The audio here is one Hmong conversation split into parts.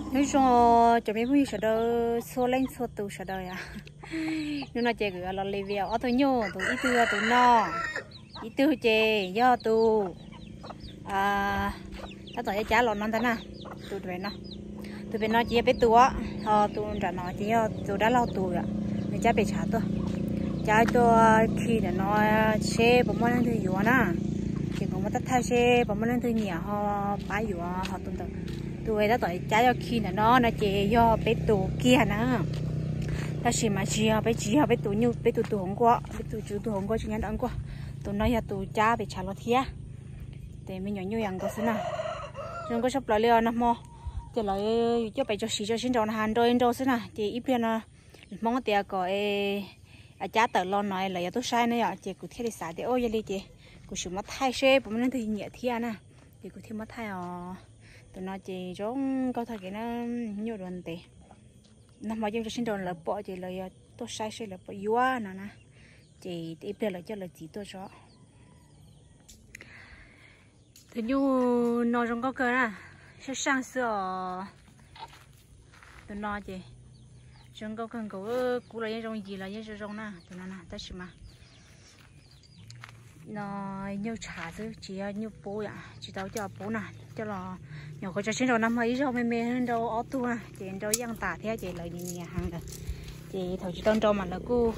Nyob zoo cov me phooj ywg sawv daws txhua leej txhua tus sawv daws yom. Hnub no ces kuv yuav los review ob tug nyuj, tus ib tug yog tus no, ib tug ces yog tus tab tom cab cab los no ntag na. Tus pem no, tus pem no ces yog peb tus, ho tus nram no ces yog tus dab laug tus, nws cab pes tshav tuaj. Cab tuaj khi ntawm no seb puas muaj leej twg yuav na. Ces kuv muab thaij thaij seb puas muaj leej twg nyiam ho pab yuav ho tus ntawd. Tus tab tom cab yog khi ntawm no no ces yog peb tus kiag na. Tab sis mas tsis yog peb, tsis yog peb tus nyuj, peb tus tus hauv nkuaj, peb tus tswv tus hauv nkuaj tsis nyob nram nkuaj. Tus no yog tus cab pes tshav los thiab. Ces me nyuam nyuj yam nkaus xwb na. Zoo nkauj tshaj plaws li os nag hmo. Ces lawv yuav coj pem tso siv tso sib nraus na, nrau nrau xwb na. Ces ib pliag no Hmoob tias kom cab tawm los no lawv yuav tuaj saib na yom. Ces kuv thiaj li xav tias yog li ces kuv sim muab thaij seb puas muaj leej twg nyiam thiab na. Ces kuv thiaj muab thaij os. Tus no ces zoo nkauj tag kev na, nyuj dua ntev. Nag hmo yeej tso sib nraus lawv pom ces lawv yuav tuaj saib seb lawv pom yuav no na. Ces ib pliag lawv coj lawv txiv tuaj tso. Tus nyuj no zoo nkauj kawg na, sab saj xwb os. Tus no ces zoo nkauj kawg nkaus, kub los yeej zoo, yim los yeej zoo zoo na tus no na. Tab sis mas no nyuj tshav xwb tsis yog nyuj pub yom, tsis tau coj pub na. Coj los nyuam qhuav tso sib nraus nag hmo ib zaug me me, nrau ob tug na ces nrau yeej tas thiab ces lawv nyiam nyiam heev lawm. Ces thaum tsis tau nrau mas lawv kuj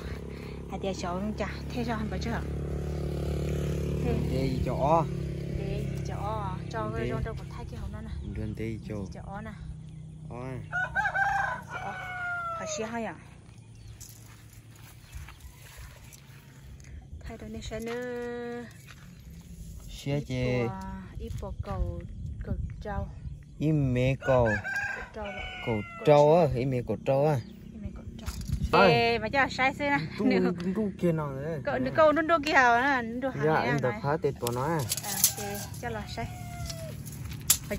hais tias xyov cas thiaj zog npaum tsawg. Ntev yim caum ob. Ntev yim caum ob, tso zoo rau kuv thaij kiag hauv no na. Ntev yim caum ob na. Qhov siab haj yom. Thaij rau nej saib nawb. Siab ces ib puas kaum, kaum rau. Ib mev kaum, kaum rau, ib mev kaum rau. Mas coj saib xwb na. Ntuj kiag no, ntuj kiag no, ntuj kiag ntawm phab tes tuav no. Coj los saib. Ces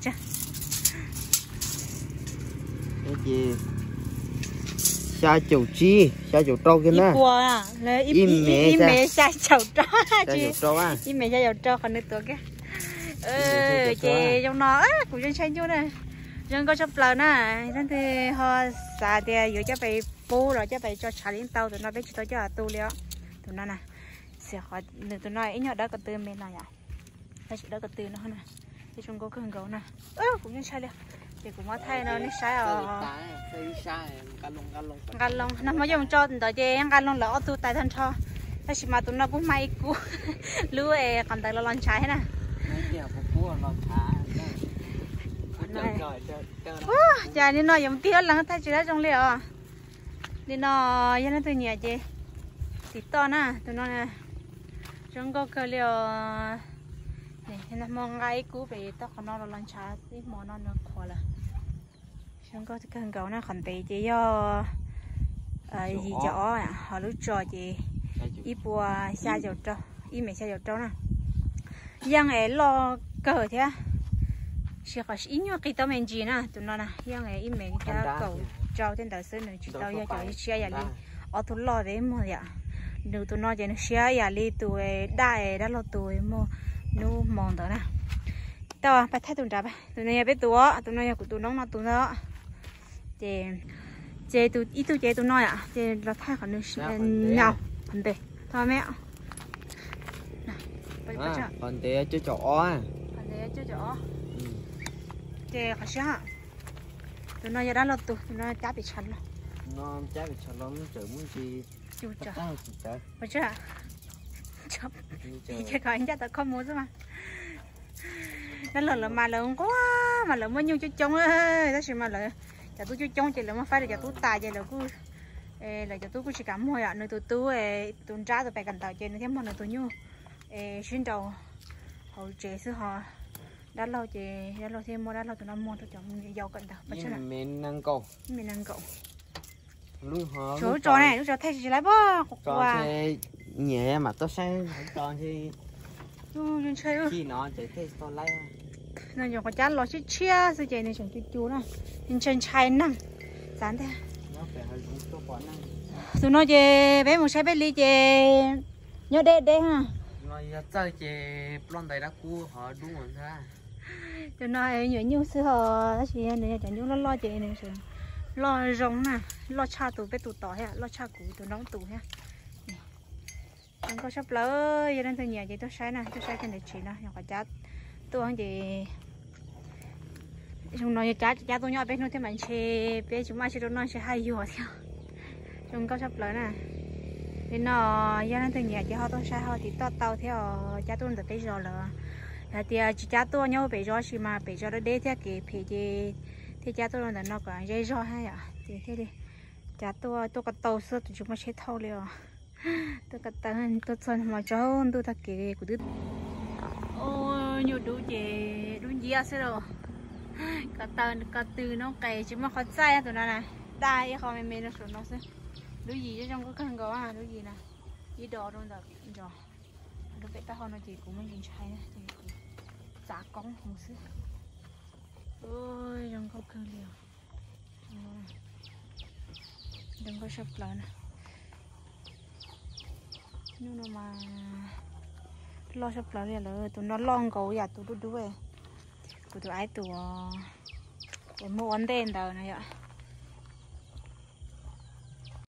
xya caum tsib, xya caum rau kiag na. Ib mev xya caum rau, ib mev xya caum rau qhov nws tuav kiag. Ces zoo no kuv yeej ntshai nyuj na, zoo nkauj tshaj plaws na. Leej twg ho xav tias yuav coj pem pub los coj pem tso tshav li tau, tus no peb tsis tau coj tu li os. Tus no na, nws tus no ib nyuag dawb ko tw me no yom. Tab sis dawb ko tw no na, zoo nkauj kawg nkaus na. Kuv yeej ntshai li. Ces kuv muab thaij no nej saib os. Nqa loo, nag hmo yeej tso ntawd ces nqa loo lawv ob tug tais tag nrho. Tab sis mas tus no kuj mag ib kub lub es qhov ntawd los los ntshav thiab na. Cas li no yuav mus tig ob leeg thaij tsis dab zoo li os. Li no yog leej twg nyiam ces tim toj na, tus no zoo nkauj kawg li os. Nag hmo nqa ib kub pem toj qhov no los los ntshav ib hmo no nws qhuav lawm. Zoo nkauj kawg nkaus na, qhov ntev ces yog yim caum ob, ho lub tso ces ib puas xya caum rau, ib mev xya caum rau na. Yeej es loj kawg thiab, sis qhov ib nyuag qis tau me ntsis na, tus no na yeej es ib mev xya kaum rau tej ntawd xwb, nws tsis tau yog cov siab yam li ob tug loj peb muag yom. Nws tus no ces nws siab yam li tus daj, dab laug tus muag hnub hmo ntawd na. Tau, pab thaij tus nrad, tus no yog peb tus, tus no yog kuv tus noob no tus ntawd. Ces, ces tus ib tug ces tus no yom, ces los thaij qhov nws nyaum qhov ntev tau me. Qhov ntev cuaj caum ob. Ces qhov siab, tus no yog dab laug tus, tus no cab pes tshav los. Pes tshav, ncaj tau kho mus xwb mas. Dab laug lawv mas lawv nquag mas lawv muaj nyuj coob coob, tab sis mas lawv cov tub coob coob ces lawv muaj faib, lawv cov tub tas ces lawv kuj, lawv cov tub kuj tsis kam muag yom. Nws tus tub, tus nrab tus pem kawm ntawv ces nws thiaj muag nws tus nyuj sib nraus hauv tsev xwb ho. Dab laug ces dab laug thiaj muab dab laug tus no muag rau cov me nyuam yaus kawm ntawv. Ib mev nees nkaum. Lub tso ne, lub tso thaij tsis laiv pob, quas quas. Nyiam mam tuaj saib tso ntshe. No nyuam qhuav cab los tshiab tshiab xwb ces nws tseem cu cu na, ntshai ntshai neeg. Xav ntag. Tus no ces peb mus saib peb li ces nyob deb deb ha. Yog txawj ces ploj ntais dab kub ho dub ntag. Tus no nyuam nyuj xwb ho, tab sis nws yog cov nyuj loj loj ces nws loj zoo na, loj tshaj tus peb tus tod thiab, loj tshaj kuv tus noob tus thiab. Zoo nkauj sab plaws, yog leej twg nyiam ces tuaj saib na, tuaj saib kiag ntawm tsev no, yog qhov cab tuaj ces zoo no yog cab, cab tuaj nyob peb hnub thiab mas ntshe peb tsis muaj dab tsi rau noj ntshe haj yuag thiab. Zoo nkauj sab plaws na. Li no yog leej twg nyiam ces ho tuaj saib ho tiv toj tau thiab os, cab tuaj ntawm peb zos lawm. Yog hais tias tsis cab tuaj nyob pem zos sis mas pem zos deb deb thiab kev phem ces thiaj cab tuaj ntawm no kom ze zog thiab yom, ces thiaj li cab tuaj, tuaj ko taw xwb, tus tsis muaj tsheb thauj li os. Tuaj ko taw, tuaj txog hmo tsaus ntuj tag kev kuv twb, nyuj dub ces dub nciab xwb lauj. Ko taw ko tw noob qes tsis muaj qhov txaij tus no na, daj ib qho me me rau saum no xwb. Lub yim zoo nkauj kawg nkaus, lub yim na, ib dos rau ntawm ntsos, rau pem taub hau no ces kuv muaj ntsis ntshai na, ces kuv txav koob mus xwb. Zoo nkauj kawg li os. Zoo nkauj sab plaws na. Nyuj no mas loj sab plaws li lawm, tus no loj nkaus yam tus dub dub, kuv tus aib tus es muab ua ntej ntawd no yom.